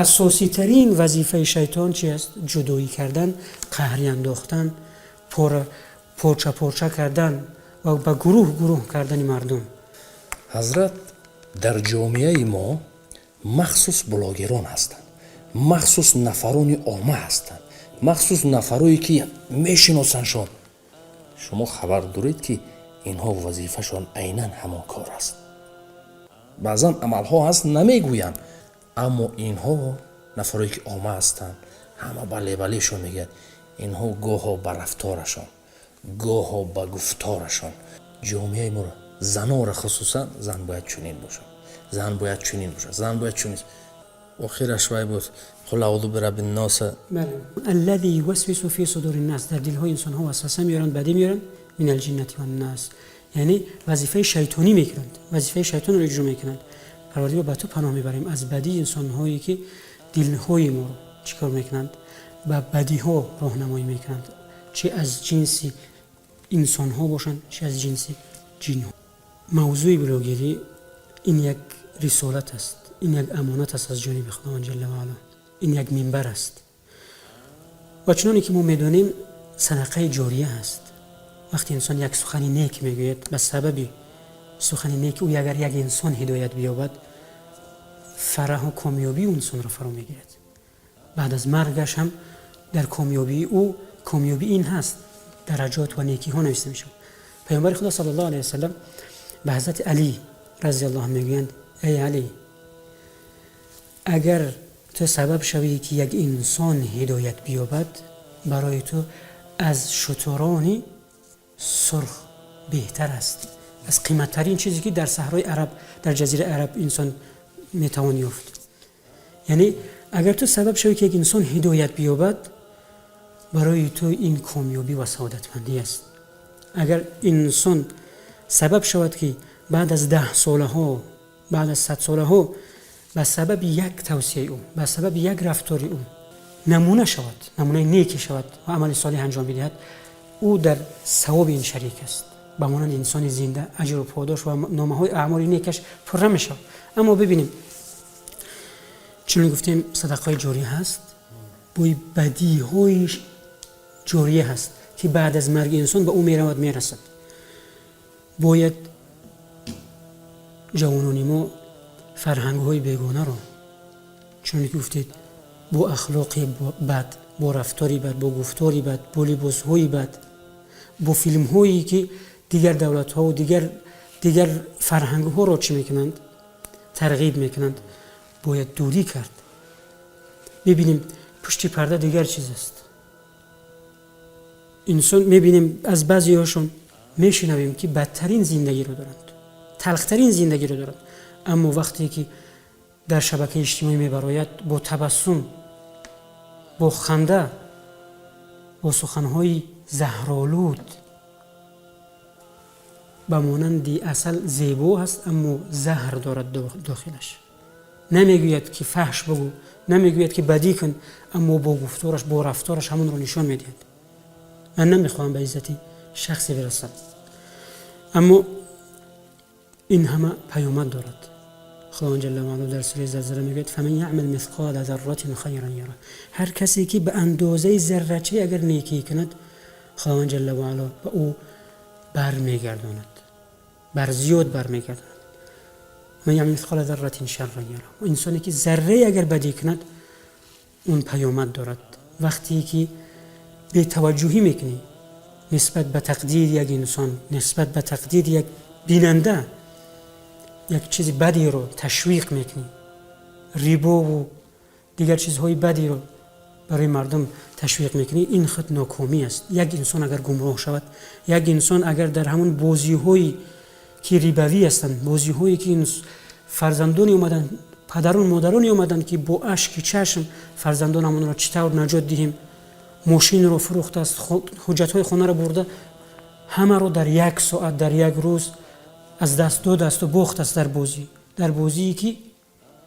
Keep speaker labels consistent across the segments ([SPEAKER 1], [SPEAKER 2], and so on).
[SPEAKER 1] Асоситарин вазифаи шайтон чист? Ҷудоӣ кардан, қаҳр андохтан, пора порча порча кардан ва ба гурӯҳ гурӯҳ кардани мардум.
[SPEAKER 2] Ҳазрат, дар ҷомеаи мо махсус блогерон ҳастанд, махсус нафарони омма ҳастанд, махсус нафарое ки мешиносандшон. Шумо хабар доред, ки инҳо вазифашон айнан ҳамон кор аст. Баъзан амалҳо ҳаст, намегӯянд, аммо инҳо нафаре ки омма ҳастанд, ҳама бале балешон мегӯяд. Инҳо гоҳо ба рафторашон, гоҳо ба гуфторашон ҷомеаи моро, занонро, хусусан зан бояд чунин бошад, зан бояд чунин бошад, зан бояд чунин. Охираш вай буд: قل أعوذ برب الناس.
[SPEAKER 1] Бале, الذي يوسوس في صدور الناس. Дар дилҳои инсонҳо васваса меоранд, бадӣ меоранд. من الجنة والناس. Яъне вазифаи шайтонӣ мекунанд, вазифаи шайтонро иҷро мекунанд. Парвардигор, ба ту паноҳ мебарем аз бадии инсонҳое ки дилҳои моро чӣ кор мекунанд? Ба бадиҳо роҳнамоӣ мекунанд, чӣ аз ҷинси инсонҳо бошанд, чӣ аз ҷинси ҷинҳо. Мавзӯи блогерӣ ин як рисолат аст, ин як амонат аст аз ҷониби Худованд جل وعلا. Ин як минбар аст ва чуноне ки мо медонем, садақаи ҷория аст. Вақте инсон як сухани нек мегӯяд, ба сабаби сухани нек ӯ агар як инсон ҳидоят биёбад, фараҳу комёбии ӯ инсонро фаро мегирад. Баъд аз маргаш ҳам дар комёбии ӯ комёбӣ ин ҳаст, дараҷот ва некиҳо нависта мешавад. Паёмбари Худо صلى الله عليه وسلم ба ҳазрати Алӣ رضي الله عنه мегӯянд: «Эй Алӣ, агар ту сабаб шавӣ, ки як инсон ҳидоят биёбад, барои ту аз шутурони сурх беҳтар аст, аз қиматтарин чизе ки дар саҳрои араб, дар ҷазираи араб инсон метавон ёфт». Яъне агар ту сабаб шавӣ, ки як инсон ҳидоят биёбад, барои ту ин комёбӣ ва саодатмандӣ аст. Агар инсон сабаб шавад, ки баъд аз 10 солаҳо, баъд аз 100 солаҳо ба сабаби як тавсияи ӯ, ба сабаби як рафтори ӯ намуна шавад, намунаи неке шавад ва амали солеҳ анҷом бидиҳад, ӯ дар савоби ин шарик аст. Ба монанди инсони зинда аҷру подош ва номаҳои аъмоли некаш пурра мешавад. Аммо бибинем, чунон гуфтем, садақаи ҷория ҳаст, бӯи бадиҳои ҷория ҳаст, ки баъд аз марги инсон ба ӯ меравад, мерасад. Бояд ҷавонони мо фарҳангҳои бегонаро, чуноне ки гуфтед, бо ахлоқи бад, бо рафтори бад, бо гуфтори бад, бо либосҳои бад, бо филмҳое ки дигар давлатҳо, дигар фарҳангҳоро чӣ мекунанд, тарғиб мекунанд, бояд дурӣ кард. Бибинем, пушти парда дигар чиз аст. Инсон мебинем, аз баъзеҳошон мешунавем, ки бадтарин зиндагиро доранд, талхтарин зиндагиро доранд, аммо вақте ки дар шабакаи иҷтимоӣ мебарояд, бо табассум, бо ханда, бо суханҳои заҳролуд, ба монанди асал зебо аст, аммо заҳр дорад дохилаш. Намегӯяд, ки фаҳш бугӯ, намегӯяд, ки бадӣ кун, аммо бо гуфтораш, бо рафтораш ҳамонро нишон медиҳад. Ман намехоҳам ба иззати шахсе бирасам, аммо ин ҳама паёмад дорад. Худованд جل وعلا дар сураи Залзала мегӯяд: فمن يعمل مثقال ذرة خيرا يره. Ҳар касе ки ба андозаи заррачае агар некӣ кунад, Худованд جل وعلا ба ӯ бармегардонад, бар зиёд бармегардонад. من يعمل مثقال ذرة شرا يره. Инсоне ки заррае агар бадӣ кунад, он паёмад дорад. Вақте ки бетаваҷҷӯҳӣ мекунӣ нисбат ба тақдири як инсон, нисбат ба тақдири як бинанда, як чизи бадиро ташвиқ мекунӣ, рибову дигар чизҳои бадиро барои мардум ташвиқ мекунӣ, ин худ нокомӣ аст. Як инсон агар гумроҳ шавад, як инсон агар дар ҳамон бозиҳое ки рибавӣ ҳастанд, бозиҳое ки фарзандоне омаданд, падарон, модароне омаданд, ки бо ашки чашм фарзандонамонро чӣ тавр наҷот диҳем, мошинро фурӯхтааст, ҳуҷҷатҳои хонаро бурда, ҳамаро дар як соат, дар як рӯз аз даст додаасту бохтааст дар бозие ки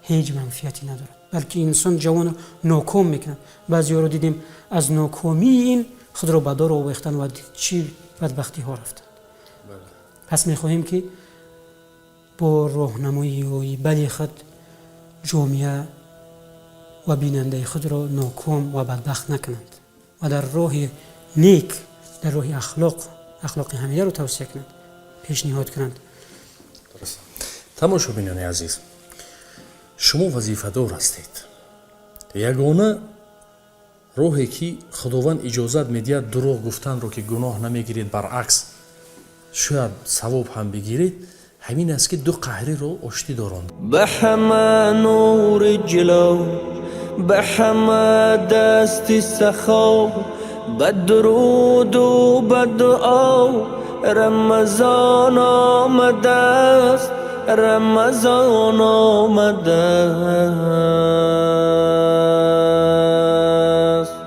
[SPEAKER 1] ҳеҷ манфиате надорад, балки инсон ҷавонро ноком мекунад. Баъзеҳоро дидем, аз нокомии ин худро ба дор овехтанд ва чӣ бадбахтиҳо рафтанд. Пас мехоҳем, ки бо роҳнамоиҳои бади худ ҷомеа Ва бинандаи худро ноком ва бадбахт накунанд ва дар роҳи нек, дар роҳи ахлоқ, ахлоқи ҳамидаро тавсия кунанд, пешниҳод кунанд.
[SPEAKER 2] Тамошобинони азиз, шумо вазифадор ҳастед. Ягона роҳе, ки Худованд иҷозат медиҳад дурӯғ гуфтанро, ки гуноҳ намегиред, баръакс, шояд савоб ҳам бигиред, ҳамин аст, ки ду қаҳриро оштӣ доранд.
[SPEAKER 3] Ба ҳама нури ҷило, ба ҳама дасти сахо, ба дуруду ба дуо Рамазон омадааст, Рамазон омадааст.